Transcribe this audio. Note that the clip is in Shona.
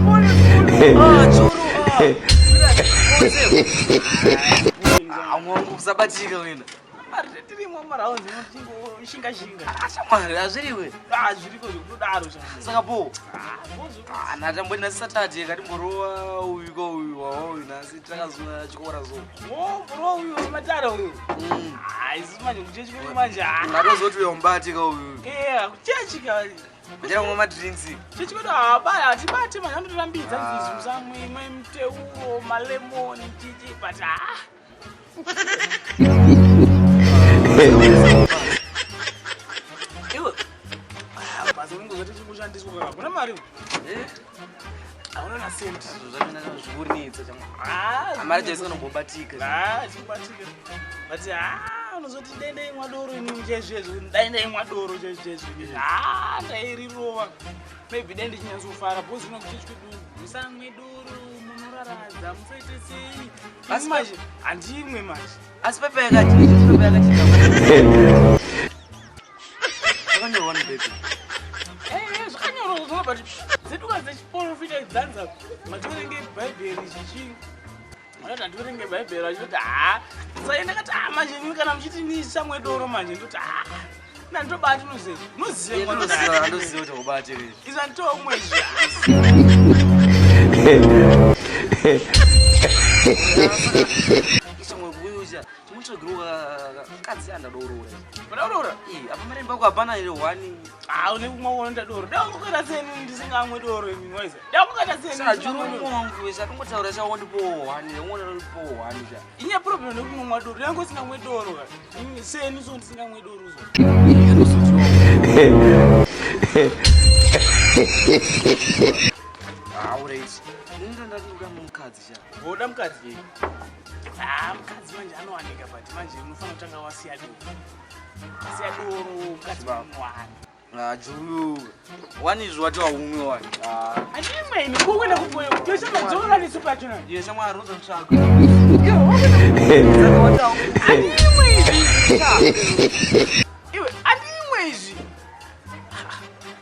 Ah, churu. Ah. Mwangu kusabatika wena. Tirimo maraundi muchingo shinga. Ashamwari hazviriwe. Ah, zviriko zvekudaro shamwari. Saka po. Ah, natambwe nhasi Saturday katimborowa uyu ko uyu wawa uyu nhasi takazuva chikora so. Oh, bro uyu matara uyu. Ah, isu manje kuchechi kwedu manje. Ah. Ngatozoti uyo mubati ka uyu. Eh, kuchechi ka. Ndira kumwa madrinks. Chechi kwedu haba hatibati manje anotirambidza nzizi musamwe imwe mteuro, malemon, chichi but ah. Iwe. Ah, basa unongozoti chingoshandiswa kaka. Kuna mari. Eh? Hauna na cent. Zvazvina zvikurinetsa chamwa. Ah, Mari chaiswa nombobatika. Ah, chikubatika. But ah, unozoti dai ndaimwa doro inini chaizvo dai ndaimwa doro chaizvo chaizvo inini. Ah, ndairirova. Maybe dai ndichinyatsofara because uno kuchechi kwedu musamwe doro munoraradza musaite sei. Asi manje handimwe manje. Asi pepa yakati, pepa yakati. Zvakanyorwa nebhebhi. Eh, zvakanyorwa zvona but dzeduka dzechiporofita dzanza mativerenge bhaibheri chichi vanoti handiverenge bhaibheri vachitoti haa saka ndakati haa manje ini kana muchiti nisamwe doro manje ndoti haa nanditobati unoziva unoziva Ndoziva, ndoziva kuti ubate izvi. izvi handitomwe izvi Ishamwe kuyuza, chimutsvagiro kadzi andadorora. udaurora Eh, apa maremba ako hapana here one. haa une kumwa unoita doro dai ungokaita seni ndisingamwe doro ini waiza dai ungokaita seni Saka ndisingamwe juru doro. wangu wese atongotaura cha wandipo one, ungoona ndipo one cha. Inyaya problem nekumwa doro dai ungosingamwe doro ka Ini seni so ndisingamwe doro so Ah, alright. Nini ndati kuda mukadzi cha. Voda mukadzi ah mukadzi manje anowanika but manje unofanira kutanga wasiya doro wasiya doro mukadzi unowana Ah, juru. One is what waumwe one. Ah, handimwe ini kokuenda kuboyo toshama nesu pachona iye shamwari uzotsvaga. handimwe izvi.